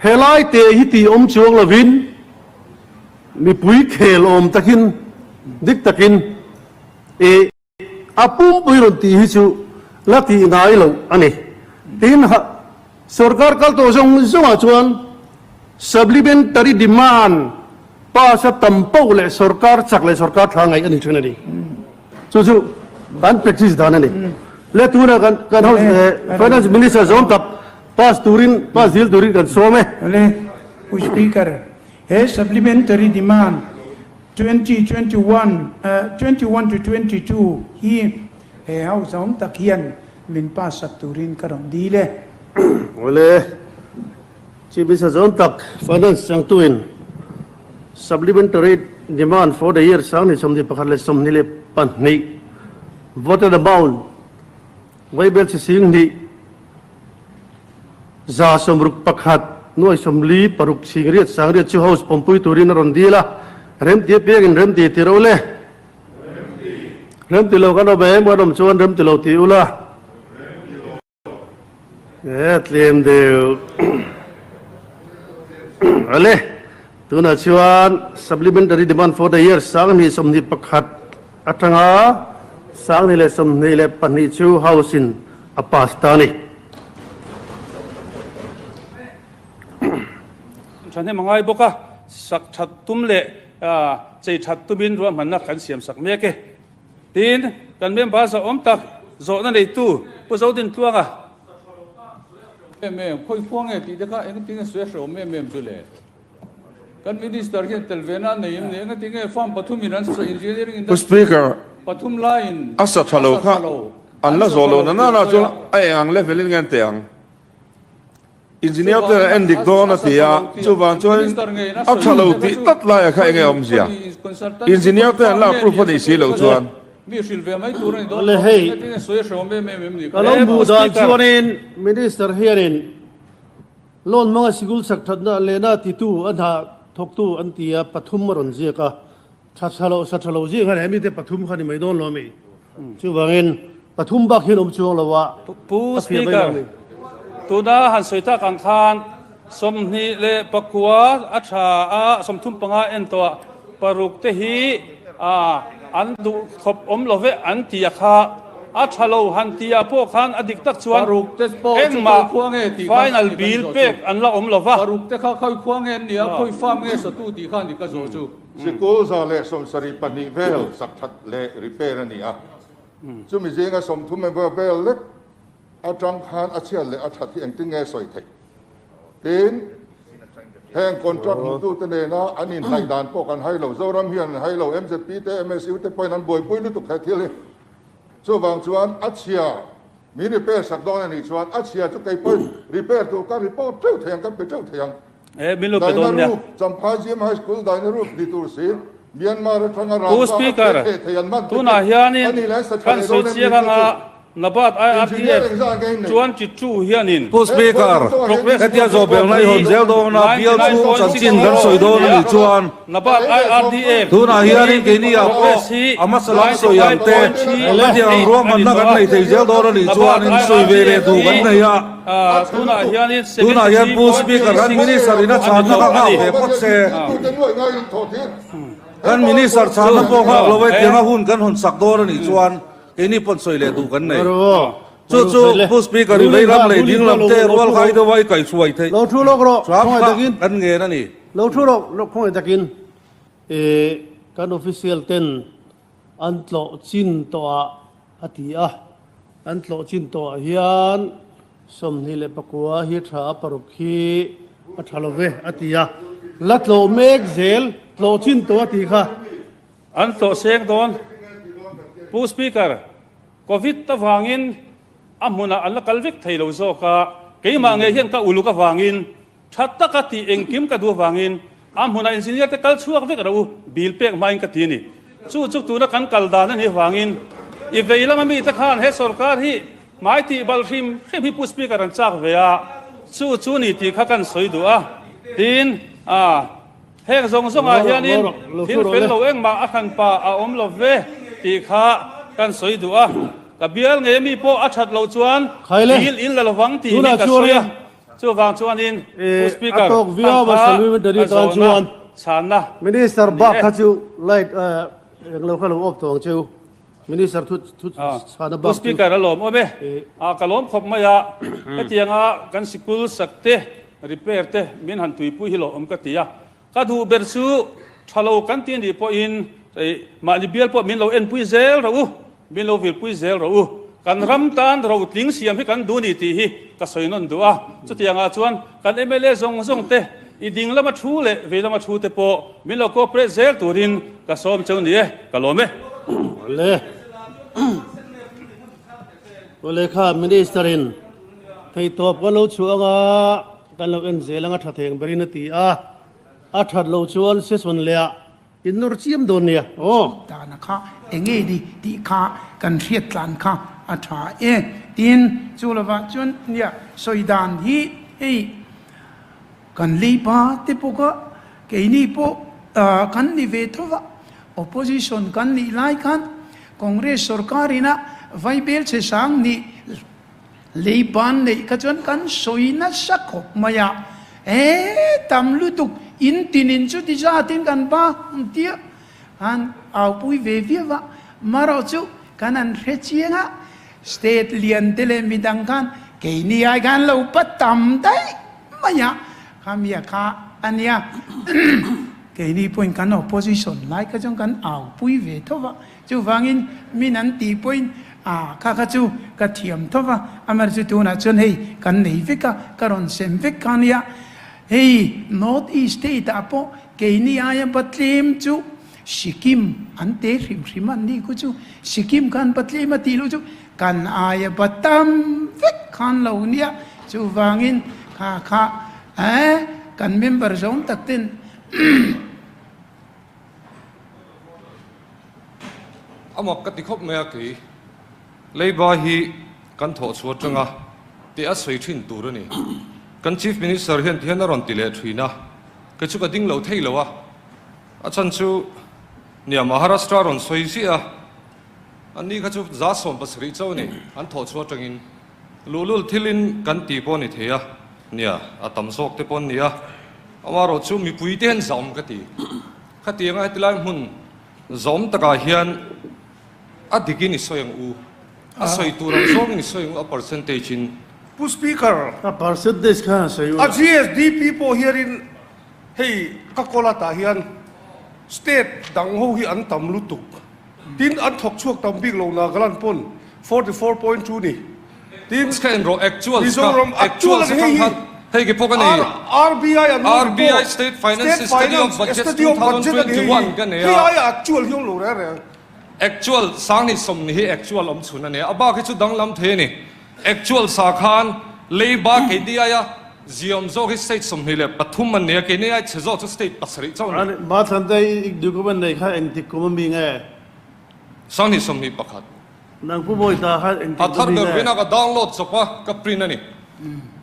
helai te hi tih awm chuang lovin mipui khel awm takin dik takin i a pumpui rawn tih hi chu la tih ngai loh a ni. Tin, sorkar kal tawh zawng zawngah chuan supplementary demand pass a tam poh leh sorkar chak leh sorkar tha ngaih a ni thin a ni. Chu chu kan practice dan a ni. Le tunah kan kan house finance minister zawm tak pass turin pass dil turin kan sawm e. Le Pu Speaker, he supplementary demand 2021 21 to 22 hi he house awm tak hian min pass sak turin ka rawn dil e. Le Chief Minister zawm tak finance changtuin Supplementary demand for the year 2021-22 voted amount Vaibel chi sing hnih 601 nuai 46 singriat sangriat chu House pawmpui turin a rawn dil a, remti apiangin remti ti ro le. Remti lo kan awm em kan awm chuan remti lo ti ula. E tlem deuh. Ale. Tunah chuan Supplementary Demand for the Year 2021 atanga 2022 chu House-in a pass ta a ni. Thahnem a ngai bawk a, sak that tum leh chei that tumin ruahmanna kan siam sak mek e. Tin, kan member zahawm tak zawhna neitu Pu Zodintluanga. Em em, khawi khua nge tih te kha engtin sawi a hrehawm em em chu le? Kan Minister hian tel ve na nei em ni? Engati nge farm pathum in an sa engineering Pu Speaker, pathum laiin a sa tha lo kha an la zawh lo na nana chuan a eng ang level in nge an teh ang? Engineer ten an en dik dawn a ti a, chuvang chuan a tha lo tih tlat laia kha enge awmzia? Engineer ten an la approve a nih si loh chuan. Awle hei, ka lo hmuh dan chuanin Minister hianin loan hmanga sikul chak thatna lehna titu a hna thawktu an ti a, pathum a rawn ziak a, tha tha lo sa tha lo ziak khan he mite pathum kha ni mai dawn lo a mi? Chuvangin pathum bak hian awm chuang lo a, Pu a fiah mai Speaker, lo a ni. tuna han sawi tak ang khan 29 a tha a, 35 en tawh ah paruk te hi an duh khawp awm lo ve an ti a kha, a tha lo han ti ah pawh khan a dik tak chuan Paruk te pawh chu engmah khawi khua nge tih kha final ni kan bill zawh chu. pek an la awm lo va. Paruk te kha khawi khua nge an nia, khawi farm nge satu tih kha ni ka zawh chu. Sikul 172 vel sak that leh repair a ni a, chumi zinga 30 member vel lek atang khan a chhiat leh a that hi engtin nge sawi theih? Tin, heng contract hmutute nena an inhnaih dan pawh kan hai lo, Zoram hian an hai lo, mzp te, MSU te pawhin an buaipui lutuk he thil hi. Chuvang chuan a chhia min repair sak dawn a nih chuan a chhia chu kei pawhin repair tur ka report teuh thei ang, kan pe teuh thei ang. E, min lo pe dawn nia. Daina Roof, Champhai GM High School Daina Roof ni tur si, Myanmar atanga Pu rangva a Speaker, phe theh thei an man te tunah khi hianin a nih leh sa tha kan leh sawi dawn em chiang ni chu anga chu. Nabat Engineer IRDF engzah nge in nei? chuan Chichu hianin Pu Speaker, Progress hetia Report zawhbelna i hawn zel dawn a, bial chhung chanchin kan sawi dawn a nih chuan, Nabat IRDF tunah hianin keini ah pawh hi a hmasa lam sawi ang te, 95.38 hetiang ang ruahmanna a ni kan tawh a. nei thei zel dawn a nih Nabat chuan in sawi ve leh IRDF duh kan hi nei a. tunah hianin Tunah hian Pu Speaker kan Minister in a 73.36 a ni chhanna kha tawh a nghak ni. ve phawt se. Kan Minister chhanna pawh nghak lo e, tianga hun kan hawn sak dawn a nih chuan keini pawn sawi leh duh kan nei. Chu chu Pu Speaker i vei lam leh ding lam te rual khai deuh a i kaihhruai theih hram kha kan ngen a ni. Lo thu rawh khawngaih takin kan official ten an tlawh chin tawh ah a ti a, an tlawh chin tawh ah hian 29 hi tha a paruk hi a tha lo ve a ti a, la tlawh mek zel tlawh chin tawh a tih kha. An tlawh seng dawn. Pu Speaker, Covid avangin a hmunah an la kal vek thei lo zawk a, keimah ngei hian ka uluk avangin Tha taka tih engkim ka duh avangin a hmunah engineer te kal chhuak vek rawh u, bill pek hmain ka ti a ni. Chu chu tuna kan kal dan a nih avangin i vei lama mite khan he sorkar hi hmai tih balh hrim hrim hi Pu Speaker an chak ve a, chu chu ni tih kha kan sawi duh a. Tin, a heng zawng zawngah hianin thil fel lo engmah a hranpa a awm lo ve tih kha kan sawi duh a. Ka bial ngei ami pawh a that loh chuan bill in la lovang tih hi ka sawi a. Chuvang chuanin Pu Speaker A tawk viau a supplementary khan kha tan a zawhna chuan chhanna Minister ni bak e. kha chu light englo kha lo off tawh ang cheu. Minister thu thu chhana Pu bak chu. Speaker a lawm awm e. Ka lawm khawp mai a, hetianga kan sikul sak te repair te min han tuipui hi lawm ka ti a. Ka duh ber chu tha lo kan ti anih pawhin mahni bial pawh min lo enpui zel rawh u, min lo virpui zel rawh u. Kan ram tan rotling siam hi kan duh ni tih hi ka sawi nawn duh a. Chutiangah chuan kan mla zawng zawng te, i ding lama thu leh vei lama thu te pawh min lo cooperate zel turin ka sawm cheu ni e, ka lawm e. Awle. Awle kha Minister in theihtawp kan lo chhuah anga kan lo en zel anga tha theng berin a ti a. A that loh chuan session leh ah in nawr chiam dawn nia aw. Dana kha enge ni tih kha kan hriat tlan kha a tha e. Tin, chu lovah chuan nia sawi dan hi hei kan leipa te pawh kha keini pawh kan ni ve tho va, opposition kan nih lai khan Congress sorkar ina vaibel che sang nih Lei ban neih kha chuan kan sawi nasa khawp mai a, e tam lutuk. In tinin chuti zatin kan ba an tia an aupui ve viau a. Marawh chu kan an hre chiang a, state lian te leh midang khan keini ai khan lo pa tam daih mai a, khamia kha a nia. Keini pawhin kan opposition lai kha chuan kan aupui ve tho va, chuvangin min an tih pawhin ah kha kha chu ka thiam tho va, amaherawhchu tunah chuan hei kan nei vek a, ka rawn sem vek kha a nia. Hei North East state ah pawh keini aia patlem chu Sikkim an te hrim hrim an nih khu chu Sikkim khan patlem a tih loh chu kan aia ba tam vek khan lo nia. Chuvangin kha kha eh kan member zawng tak ten A mak ka ti khawp mai a kei. Leiba hi kan thawh chhuah atanga teh a sawi thin tur a ni. Kan Chief Minister hian tihian a rawn ti leh thin a, kei chu ka ding lo thei lo a. A chhan chu nia Maharashtra rawn sawi ziah a, anni kha chu 70 chauh a ni, an thawh chhuah atangin luhlul thilin kan ti pawh a ni thei a, nia a tam zawk te pawh an ni a, amaherawh chu mipui te hian zam ka ti. Khatianga hetilai hmun zawm takah hian A dikin i sawi ang u. A sawi tur ang zawngin i sawi ang u a percentage in. Pu Speaker, A percentage khan a sawi u a la. GSDP pawh hianin hei ka kawl atah hian state dang ho hi an tam lutuk. Tin, an thawk chhuak tam bik lo Nagaland pawn 44.2 ni. Tin, Ka en rawh actuals ka, Mizoram actual actuals hei atang hi khan hei ki pawh ka nei. RBI an ho RBI report, State Finance State Study of Finance Budget Study of Budget a ni hei 2021 ka nei hi. a. Hei aia actual hi awm lo reng reng. Actual, Sangni sawmni hi actual awm chhun a ni a, a bak hi chu danglam thei a ni. Actual sa khan Leiba keini aia ziawm zawk hi state 23 an ni a, keini aia chhe zawk chu state 7 chauh a ni. Mathlante i document nei kha engtik kum a mi nge? Sangni 21. Nang Pu Bawita kha engtik A thar kum a mi ber nge? vin a ka download chawp a, ka print a ni.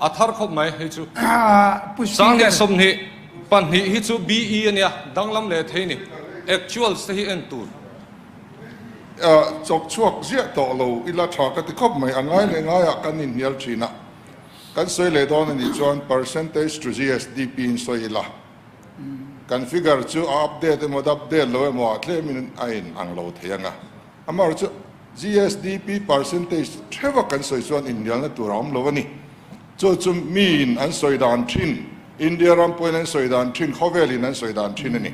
A thar khawp mai hei chu. Pu Sangni Speaker. 22 hi chu BE a nia, danglam leh thei a ni. Actuals te hi en tur. Chawk chhuak ziah tawh lo ila tha ka ti khawp mai. A ngai leh ngaiah kan inhnial thin a, kan sawi leh dawn a nih chuan percentage to GSDP in sawi ila, kan figure chu a update emaw update lo emaw ah tlemin a in ang lo thei ang a. Amaherawhchu GSDP percentage theuha kan sawi chuan inhnialna tur a awm lo a ni. Chu chu miin an sawi dan thin, India ram pawhin an sawi dan thin, khawvelin an sawi dan thin a ni.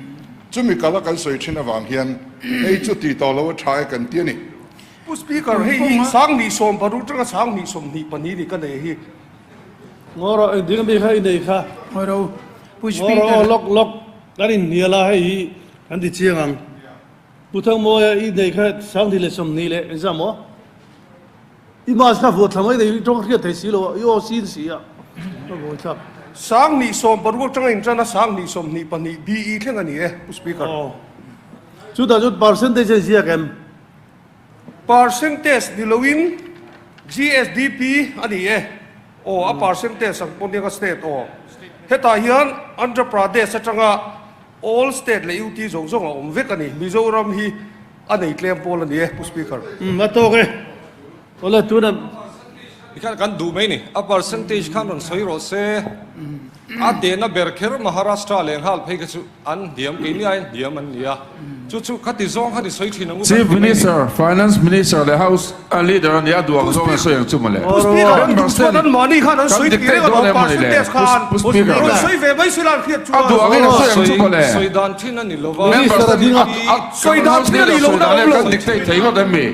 Chumi kala kan sawi thin avang hian hei chu tih tawh lo a tha e kan ti a ni. Pu Speaker, hei hi 1060 atanga 1022 ni ka nei hi. Ngaw rawh, engtin ami kha i nei kha? Ngaw rawh, Pu Ngaw Speaker. rawh, aw lawk lawk, kan inhnial a, hei hi kan ti chiang ang. Pu Thangmawia i nei kha 2020 leh engzah maw? I mask kha vuah thla mai nei i tawng hriat thei si lo a, i aw sin si a, ka vawi thlak. 1060 atanga intan a 1022 BE thleng a ni e, Pu Speaker. Aw. Chutah chuan percentage a inziak em? Percentage ni loin GSDP a ni e. Aw, a percentage ang pawh nia ka state aw. Hetah hian Andhra Pradesh atanga All state leh UT zawng zawng a awm vek a ni. Mizoram hi a nei tlem pawl a ni e, Pu Speaker. Umm a tawk e. Awle tuna. Tikhan kan duh mai ni. A percentage khan rawn sawi rawh se. A dehna ber kher Maharashtra leh nghal phei kha chu an hniam, keini aiin hniam an ni a. Chu chu khati zawng khan i sawi thin ang u kan Chief ti mai ni. Minister, Finance Minister leh House a leader a nia duh ang zawng an sawi ang chu mawle. Pu Speaker, an Member duh chuan ten an mahni khan an kan sawi tih dictate reng a dawn lawm em mawni le. percentage khan. Pu Speaker. Rawn sawi ve mai sila an hriat A chuan. duh angin a sawi ang chu mawle. Sawi dan thin a ni lo va. Member Minister a ten ding a. a Sawi dan House thin a leader ni lo sawi na dan awm e lo. kan dictate thei ngawt em mi?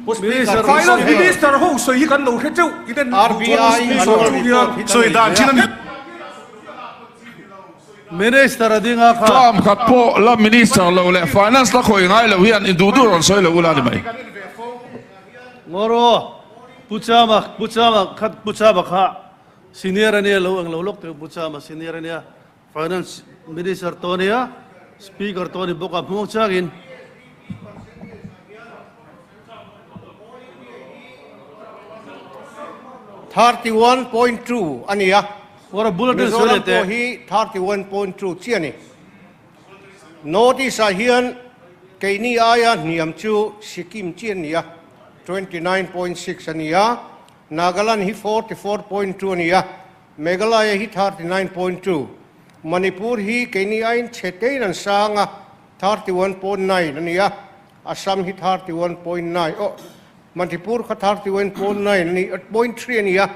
Speaker, Finance Minister ho sawi hi kan lo hre teuh. I den duh chuan Pu Speaker chu hian Sawi dan thin a ni. Minister a ding a kha. Term khat pawh la Minister lo leh Finance la khawih ngai lo hian in duh duh rawn sawi lo ula ni mai. Ngawraw, Pu Chama, Pu Chama khat Pu Chama kha senior a nia lo ang lo lawk teh Pu Chama senior a nia Finance Minister tawh a nia Speaker tawh a ni bawk a hmuang changin. 31.2 a ni a, Mizoram pawh hi 31.2 chiah a ni. North East ah hian keini aia hniam chu Sikkim chiah a ni a, 29.6 a ni a, Nagaland hi 44.2 a ni a, Meghalaya hi 39.2. Manipur hi keini aiin chhe tein an sang a, 31.9 a ni a, Assam hi 31.9, aw, Manipur kha 31.9 a ni, point three a ni a,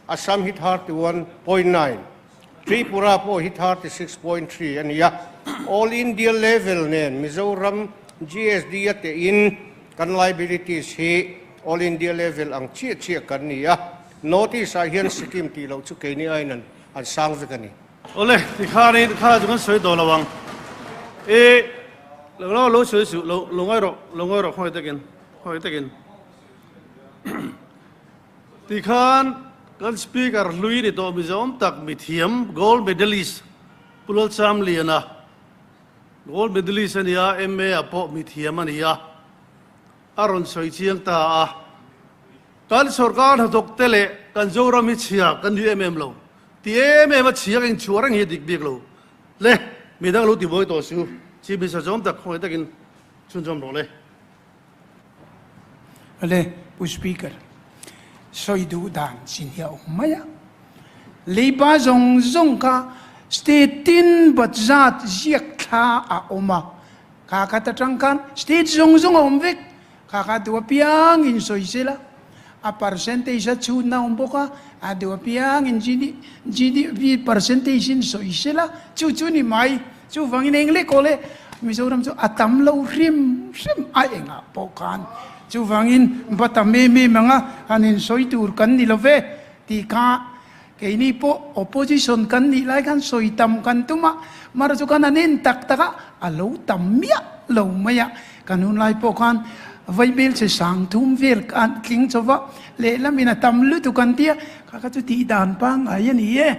Assam hi 31.9, Tripura pawh hi 36.3 a ni a. All India level nen Mizoram GSD a tehin kan liabilities hi All India level ang chiah chiah kan ni a. North East ah hian Sikkim tih loh chu keini aiin an an sang vek a ni. Awle, tikhanin kha chu kan sawi tawh lo ang. E, lo lo lo sawi suh, lo lo ngawi rawh, lo ngawi rawh khawngaih takin, khawngaih takin. Tikhan kan Speaker hlui ni tawh Mizoram tak mithiam Gold Medalist Pu Lalchamliana, Gold Medalist a nia, MA ah pawh mithiam a ni a, a rawn sawi chiang ta a. Kan sorkar hnathawk te leh kan Zoram hi chhia kan ni em em lo. Ti em em a chhia ka inchhuah reng hi a dik bik lo. Le, midang lo ti buai tawh su, Chief Minister zawm tak khawngaih takin chhunzawm rawh le. Le, Pu Speaker, sawi duh dan chin hi a awm mai a. Leiba zawng zawng kha state tin bat zat ziak thla a awm a. Kha khat atang khan state zawng zawng a awm vek. Kha kha duh apiang in sawi sela, a percentage a chhunna a awm bawk a, a duh apiang in GDP percentage in sawi sela, chu chu ni mai. Chuvangin eng leh kaw le Mizoram chu a tam lo hrim hrim a engah pawh khan. Chuvangin va tam em em ang a, han insawi tur kan ni lo ve tih kha keini pawh opposition kan nih lai khan sawi tam kan tum a, mar chu kan han en tak tak a, a lo tam miah lo mai a. Kan hun lai pawh khan vaibelchhe sang thum vel khan tling chho va, lehlam in a tam lutuk an ti a, kha kha chu tih dan pangngai a ni e.